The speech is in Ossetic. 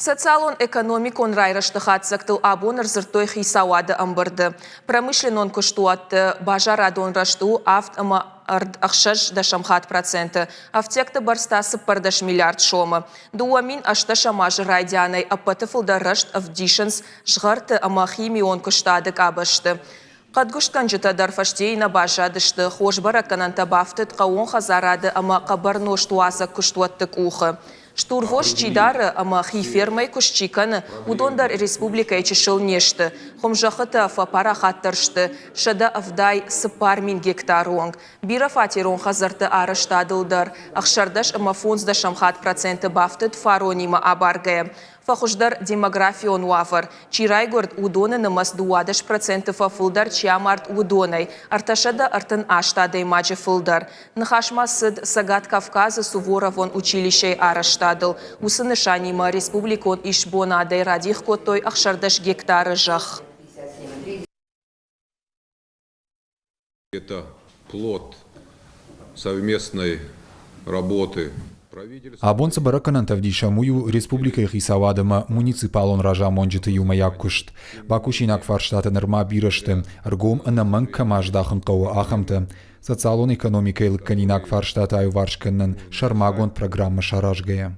Социалон-экономикон райрӕзты хатдзӕгтыл абон ӕрдзырдтой хицауады ӕмбырды. Промышленнон куыстуӕтты базарадон рӕзт у авд ӕмӕ ӕхсӕз дӕсӕм хатт проценты, ӕфтиӕгты бӕрц та 14 миллиард сомы. 2018 азы райдианӕй ӕппӕты фылдӕр рӕзт ӕвдисынц згъӕрты ӕмӕ химион куыстады къабӕзты. Хъӕдгуыстгӕнджытӕ дӕр фӕстейы нӕ баззадысты, хорз бӕрӕггӕнӕнтӕ бафтыд хъӕууон хӕдзарады ӕмӕ хъӕбӕр нозтуадзӕг куыстуӕтты къухы. Стурвос чи дары ӕмӕ хи фермӕйы куыст чи кӕны, уыдон дӕр республикӕйы чысыл не сты. Хуымзӕххытӕ фӕпарахатдӕр сты 174 000 гектары онг. Бирӕфатерон хӕдзӕртты арӕзтадыл дӕр 16 ӕмӕ фондздӕсӕм хатт проценты бафтыд фаронимӕ абаргӕйӕ. Фӕхуыздӕр демографион уавӕр. Чи райгуырд, уыдоны нымӕц 12% фӕфылдӕр, чи амард, уыдонӕй, 338 адӕймаджы фылдӕр. Ныхас ма цыд Цӕгат Кавказы Суворовон училищейы арӕзтадыл. Уыцы нысанимӕ республикон исбонадӕй радих кодтой 16 гектары зӕхх. Это плод совместной работы. Абон цы бӕрӕггӕнӕнтӕ ӕвдисӕм, уый у республикӕйы хицауад ӕмӕ муниципалон разамонджыты иумӕйаг куыст. Бакусинаг фарстатӕ нырма бирӕ сты, ӕргом ӕнӕмӕнг кӕмӕ аздахын хъӕуы, ахӕмтӕ. Социалон экономикӕйы лыггӕнинаг фарстатӕ аиуварс кӕнынӕн сӕрмагонд программӕ саразгӕйӕ.